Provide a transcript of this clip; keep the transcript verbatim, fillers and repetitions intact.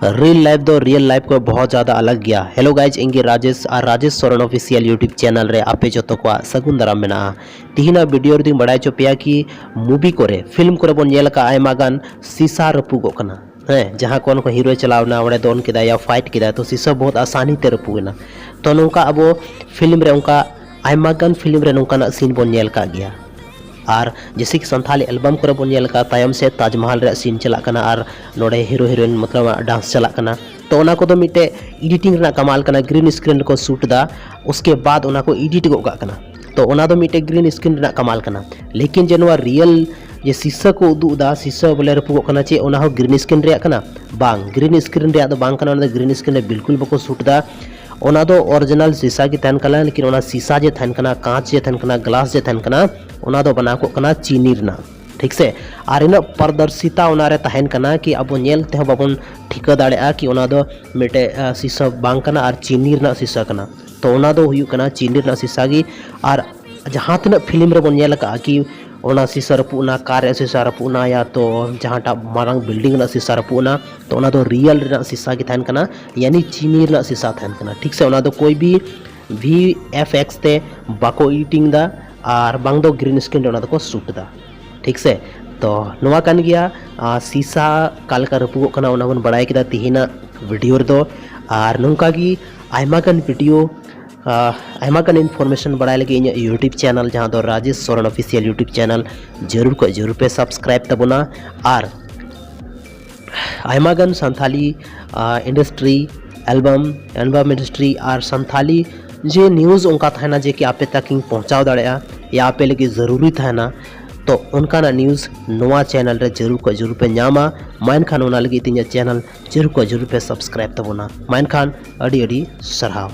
Real life ᱫᱚ real life ᱠᱷᱚᱱ ᱵᱚᱦᱩᱛ ᱡᱟᱫᱟ ᱟᱞᱟᱜᱽ ᱜᱮᱭᱟ᱾ ᱦᱮᱞᱳ ᱜᱟᱭᱤᱡᱽ, ᱤᱧ ᱜᱮ ᱨᱟᱡᱮᱥ ᱟᱨ Rajesh Soren official YouTube channel ᱨᱮ ᱟᱯᱮ ᱡᱚᱛᱚ ᱠᱚᱣᱟᱜ ᱥᱟᱹᱜᱩᱱ ᱫᱟᱨᱟᱢ ᱢᱮᱱᱟᱜᱼᱟ᱾ ᱛᱤᱦᱤᱧᱟᱜ ᱵᱷᱤᱰᱤᱭᱳ ᱨᱮᱫᱚᱧ ᱵᱟᱲᱟᱭ ᱦᱚᱪᱚ ᱯᱮᱭᱟ ᱠᱤ ᱢᱩᱵᱷᱤ ᱠᱚᱨᱮ, ᱯᱷᱤᱞᱢ ᱠᱚᱨᱮ ᱵᱚᱱ ᱧᱮᱞ ᱟᱠᱟᱫᱼᱟ ᱟᱭᱢᱟ ᱜᱟᱱ ᱥᱤᱥᱟ ᱨᱟᱹᱯᱩᱜᱚᱜ ᱠᱟᱱᱟ᱾ ᱦᱮᱸ, ᱡᱟᱦᱟᱸ ᱠᱚ ᱚᱱᱠᱟ ᱦᱤᱨᱳᱭ ᱪᱟᱞᱟᱣ ᱮᱱᱟ, ᱚᱸᱰᱮ ᱫᱚᱱ ᱠᱮᱫᱟᱭ ᱭᱟ ᱯᱷᱟᱭᱤᱴ ᱠᱮᱫᱟᱭ, ᱛᱚ ᱥᱤᱥᱟ ᱵᱚᱦᱩᱛ ᱟᱥᱟᱱᱤ ᱛᱮ ᱨᱟᱹᱯᱩᱜ ᱮᱱᱟ᱾ ᱛᱚ ᱱᱚᱝᱠᱟ ᱟᱵᱚ ᱯᱷᱤᱞᱢ ᱨᱮ ᱚᱱᱠᱟ ᱟᱭᱢᱟ ᱜᱟᱱ ᱯᱷᱤᱞᱢ ᱨᱮ ᱱᱚᱝᱠᱟᱱᱟᱜ ᱥᱤᱱ ᱵᱚᱱ ᱧᱮᱞ ᱟᱠᱟᱫ ᱜᱮᱭᱟ᱾ ᱟᱨ ᱡᱮᱭᱥᱮ ᱠᱤ ᱥᱟᱱᱛᱷᱟᱞᱤ ᱮᱞᱵᱟᱢ ᱠᱚᱨᱮ ᱵᱚᱱ ᱧᱮᱞ ᱟᱠᱟᱫ, ᱛᱟᱭᱚᱢ ᱥᱮᱫ ᱛᱟᱡᱽᱢᱟᱦᱟᱞ ᱨᱮᱭᱟᱜ ᱥᱤᱱ ᱪᱟᱞᱟᱜ ᱠᱟᱱᱟ ᱟᱨ ᱱᱚᱰᱮ ᱦᱤᱨᱳ ᱦᱤᱨᱳᱭᱤᱱ ᱢᱚᱛᱞᱚᱵ ᱰᱟᱱᱥ ᱪᱟᱞᱟᱜ ᱠᱟᱱᱟ᱾ ᱛᱚ ᱚᱱᱟ ᱠᱚᱫᱚ ᱢᱤᱫᱴᱮᱡ ᱮᱰᱤᱴᱤᱝ ᱨᱮᱱᱟᱜ ᱠᱟᱢᱟᱞ ᱠᱟᱱᱟ, ᱜᱨᱤᱱ ᱥᱠᱨᱤᱱ ᱨᱮᱠᱚ ᱥᱩᱴ ᱮᱫᱟ, ᱩᱥᱠᱮ ᱵᱟᱫ ᱚᱱᱟ ᱠᱚ ᱮᱰᱤᱴ ᱜᱚᱫ ᱠᱟᱜ ᱠᱟᱱᱟ᱾ ᱛᱚ ᱚᱱᱟ ᱫᱚ ᱢᱤᱫᱴᱮᱡ ᱜᱨᱤᱱ ᱥᱠᱨᱤᱱ ᱨᱮᱱᱟᱜ ᱠᱟᱢᱟᱞ ᱠᱟᱱᱟ᱾ ᱞᱮᱠᱤᱱ ᱡᱮ ᱱᱚᱣᱟ ᱨᱤᱭᱮᱞ ᱡᱮ ᱥᱤᱥᱟᱹ ᱠᱚ ᱩᱫᱩᱜ ᱮᱫᱟ, ᱥᱤᱥᱟᱹ ᱵᱚᱞᱮ ᱨᱟᱹᱯᱩᱜᱚᱜ ᱠᱟᱱᱟ, ᱪᱮᱫ ᱚᱱᱟ ᱦᱚᱸ ᱜᱨᱤᱱ ᱥᱠᱨᱤᱱ ᱨᱮᱭᱟᱜ ᱠᱟᱱᱟ? ᱵᱟᱝ, ᱜᱨᱤᱱ ᱥᱠᱨᱤᱱ ᱨᱮᱭᱟᱜ ᱫᱚ ᱵᱟᱝ ᱠᱟᱱᱟ, ᱚᱱᱟ ᱫᱚ ᱜᱨᱤᱱ ᱥᱠᱨᱤᱱ ᱨᱮ ᱵᱤᱞᱠᱩᱞ ᱵᱟᱠᱚ ᱥᱩᱴ ᱮᱫᱟ᱾ ᱚᱱᱟ ᱫᱚ ᱚᱨᱤᱡᱤᱱᱟᱞ ᱥᱤᱥᱟ ᱜᱮ ᱛᱟᱦᱮᱱ ᱠᱟᱱᱟ, ᱞᱮᱠᱤᱱ ᱚᱱᱟ ᱥᱤᱥᱟ ᱡᱮ ᱛᱟᱦᱮᱱ ᱠᱟᱱᱟ, ᱠᱟᱸᱪ ᱡᱮ ᱛᱟᱦᱮᱱ ᱠᱟᱱᱟ, ᱜᱞᱟᱥ ᱡᱮ ᱛᱟᱦᱮᱱ ᱠᱟᱱᱟ, ᱚᱱᱟ ᱫᱚ ᱵᱮᱱᱟᱣ ᱠᱚᱜ ᱠᱟᱱᱟ ᱪᱤᱱᱤ ᱨᱮᱱᱟᱜ, ᱴᱷᱤᱠ ᱥᱮ? ᱟᱨ ᱤᱱᱟᱹᱜ ᱯᱟᱨᱫᱚᱨᱥᱤᱛᱟ ᱚᱱᱟ ᱨᱮ ᱛᱟᱦᱮᱱ ᱠᱟᱱᱟ ᱠᱤ ᱟᱵᱚ ᱧᱮᱞ ᱛᱮᱦᱚᱸ ᱵᱟᱵᱚᱱ ᱴᱷᱤᱠᱟᱹ ᱫᱟᱲᱮᱭᱟᱜᱼᱟ ᱠᱤ ᱚᱱᱟ ᱫᱚ ᱢᱤᱫᱴᱮᱡ, ᱟ, ᱥᱤᱥᱟ ᱵᱟᱝ ᱠᱟᱱᱟ ᱟᱨ ᱪᱤᱱᱤ ᱨᱮᱱᱟᱜ ᱥᱤᱥᱟ ᱠᱟᱱᱟ᱾ ᱛᱚ ᱚᱱᱟ ᱫᱚ ᱦᱩᱭᱩᱜ ᱠᱟᱱᱟ ᱪᱤᱱᱤ ᱨᱮᱱᱟᱜ ᱥᱤᱥᱟ ᱜᱮ᱾ ᱟᱨ ᱡᱟᱦᱟᱸ ᱛᱤᱱᱟᱹᱜ ᱯᱷᱤᱞᱢ ᱨᱮᱵᱚᱱ ᱧᱮᱞ ᱟᱠᱟᱫᱼᱟ ᱠᱤ ᱚᱱᱟ ᱥᱤᱥᱟ ᱨᱟᱹᱯᱩᱫ ᱮᱱᱟ, ᱠᱟᱨ ᱨᱮᱭᱟᱜ ᱥᱤᱥᱟ ᱨᱟᱹᱯᱩᱫ ᱮᱱᱟ, ᱭᱟ ᱛᱚ ᱡᱟᱦᱟᱸᱴᱟᱜ ᱢᱟᱨᱟᱝ ᱵᱤᱞᱰᱤᱝ ᱨᱮᱱᱟᱜ ᱥᱤᱥᱟ ᱨᱟᱹᱯᱩᱫ ᱮᱱᱟ, ᱛᱚ ᱚᱱᱟ ᱫᱚ ᱨᱤᱭᱮᱞ ᱨᱮᱱᱟᱜ ᱥᱤᱥᱟ ᱜᱮ ᱛᱟᱦᱮᱱ ᱠᱟᱱᱟ, ᱭᱟᱱᱤ ᱪᱤᱱᱤ ᱨᱮᱱᱟᱜ ᱥᱤᱥᱟ ᱛᱟᱦᱮᱱ ᱠᱟᱱᱟ, ᱴᱷᱤᱠ ᱥᱮ? ᱚᱱᱟ ᱫᱚ ᱠᱳᱭ ᱵᱷᱤ ᱵᱷᱤ ᱮᱯᱷ ᱮᱠᱥ ᱛᱮ ᱵᱟᱠᱚ ᱮᱰᱤᱴᱤᱝ ᱮᱫᱟ ᱟᱨ ᱵᱟᱝ ᱫᱚ ᱜᱨᱤᱱ ᱥᱠᱨᱤᱱ ᱨᱮ ᱚᱱᱟ ᱫᱚᱠᱚ ᱥᱩᱴ ᱮᱫᱟ, ᱴᱷᱤᱠ ᱥᱮ? ᱛᱚ ᱱᱚᱣᱟ ᱠᱟᱱ ᱜᱮᱭᱟ, ᱟᱨ ᱥᱤᱥᱟ ᱚᱠᱟ ᱞᱮᱠᱟ ᱨᱟᱹᱯᱩᱜᱚᱜ ᱠᱟᱱᱟ ᱚᱱᱟ ᱵᱚᱱ ᱵᱟᱲᱟᱭ ᱠᱮᱫᱟ ᱛᱤᱦᱤᱧᱟᱜ ᱵᱷᱤᱰᱤᱭᱳ ᱨᱮᱫᱚ᱾ ᱟᱨ ᱱᱚᱝᱠᱟ ᱜᱮ ᱟᱭᱢᱟ ᱜᱟᱱ ᱵᱷᱤᱰᱤᱭᱳ, ᱟᱨ ᱟᱭᱢᱟ ᱜᱟᱱ ᱤᱱᱯᱷᱚᱨᱢᱮᱥᱚᱱ ᱵᱟᱲᱟᱭ ᱞᱟᱹᱜᱤᱫ ᱤᱧᱟᱹᱜ ᱭᱩᱴᱩᱵᱽ ᱪᱮᱱᱮᱞ, ᱡᱟᱦᱟᱸ ᱫᱚ Rajesh Soren official YouTube channel, ᱡᱟᱹᱨᱩᱲ ᱠᱷᱚᱡ ᱡᱟᱹᱨᱩᱲ ᱯᱮ ᱥᱟᱵᱥᱠᱨᱟᱭᱤᱵᱽ ᱛᱟᱵᱚᱱᱟ᱾ ᱟᱨ ᱟᱭᱢᱟ ᱜᱟᱱ ᱥᱟᱱᱛᱷᱟᱞᱤ, ᱟ, ᱤᱱᱰᱟᱥᱴᱨᱤ, ᱮᱞᱵᱟᱢ, ᱮᱞᱵᱟᱢ ᱤᱱᱰᱟᱥᱴᱨᱤ ᱟᱨ ᱥᱟᱱᱛᱷᱟᱞᱤ ᱡᱮ ᱱᱤᱭᱩᱡᱽ ᱚᱱᱠᱟ ᱛᱟᱦᱮᱱᱟ ᱡᱮ ᱠᱤ ᱟᱯᱮ ᱛᱟᱠ ᱤᱧ ᱯᱚᱦᱪᱟᱣ ᱫᱟᱲᱮᱭᱟᱜᱼᱟ ᱭᱟ ᱟᱯᱮ ᱞᱟᱹᱜᱤᱫ ᱡᱟᱹᱨᱩᱨᱤ ᱛᱟᱦᱮᱱᱟ, ᱛᱚ ᱚᱱᱠᱟᱱᱟᱜ ᱱᱤᱭᱩᱡᱽ ᱱᱚᱣᱟ ᱪᱮᱱᱮᱞ ᱨᱮ ᱡᱟᱹᱨᱩᱲ ᱠᱷᱚᱡ ᱡᱟᱹᱨᱩᱲ ᱯᱮ ᱧᱟᱢᱟ᱾ ᱢᱟ ᱮᱱᱠᱷᱟᱱ ᱚᱱᱟ ᱞᱟᱹᱜᱤᱫ ᱛᱮ ᱤᱧᱟᱹᱜ ᱪᱮᱱᱮᱞ ᱡᱟᱹᱨᱩᱲ ᱠᱷᱚᱡ ᱡᱟᱹᱨᱩᱲ ᱯᱮ ᱥᱟᱵᱥᱠᱨᱟᱭᱤᱵᱽ ᱛᱟᱵᱚᱱᱟ᱾ ᱢᱟ ᱮᱱᱠᱷᱟᱱ ᱟᱹᱰᱤ ᱟᱹᱰᱤ ᱥᱟᱨᱦᱟᱣ᱾